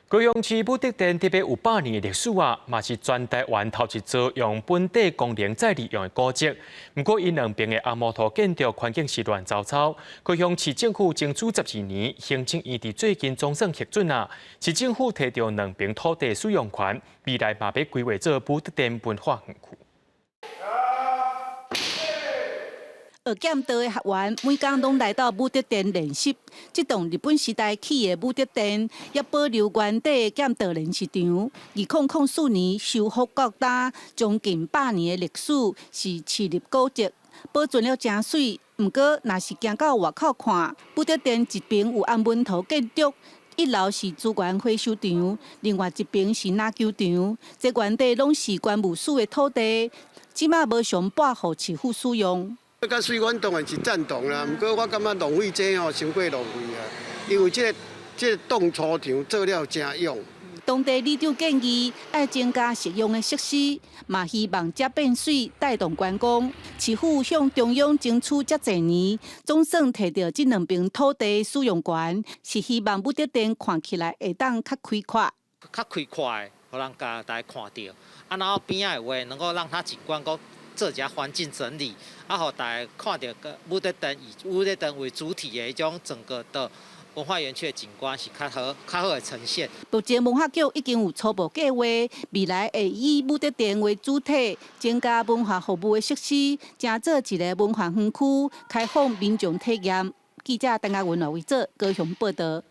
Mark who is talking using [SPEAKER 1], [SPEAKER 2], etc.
[SPEAKER 1] 高雄市武德殿特別有100年的歷史啊，嘛是全台灣頭一座用本地功能再利用的古蹟。毋過，𪜶兩爿的紅毛塗建築環境是亂糟糟。高雄市政府爭取12年，行政院佇最近總算核准啊，市政府提著兩爿土地使用權，未來嘛欲規劃做武德殿文化園區。
[SPEAKER 2] 學劍道的學員每工攏來到武德殿練習。這棟日本時代起的武德殿，猶保留原底的劍道練習場。2004年修復到今，將近百年的歷史，是市立古蹟，保存了誠媠。毋過，若是行到外口看，武德殿一爿有紅毛塗建築，一樓是資源回收場，另外一爿是籃球場。這原底攏是關務署的土地，這馬無償撥予市府使用。
[SPEAKER 3] 較媠，阮當然是贊同啦。毋過我感覺浪費這吼，傷過浪費啊！因為這個擋粗場做了誠勇。
[SPEAKER 2] 當地里長建議愛增加實用的設施，嘛希望遮變媠帶動觀光。市府向中央爭取遮濟年，總算提著這兩爿土地使用權，是希望武德殿看起來會當較開闊。
[SPEAKER 4] 較開闊的，予人家大家看著。啊，然後邊仔的話，能夠讓它景觀閣做一下環境整理，啊，予大家看著個武德殿以武德殿為主體的彼種整個的文化園區的景觀是較好、較好的呈現。
[SPEAKER 2] 目前文化局已經有初步計劃，未來會以武德殿為主體，增加文化服務的設施，成做一个文化園區，開放民眾體驗。記者陳亞文、羅維哲高雄報道。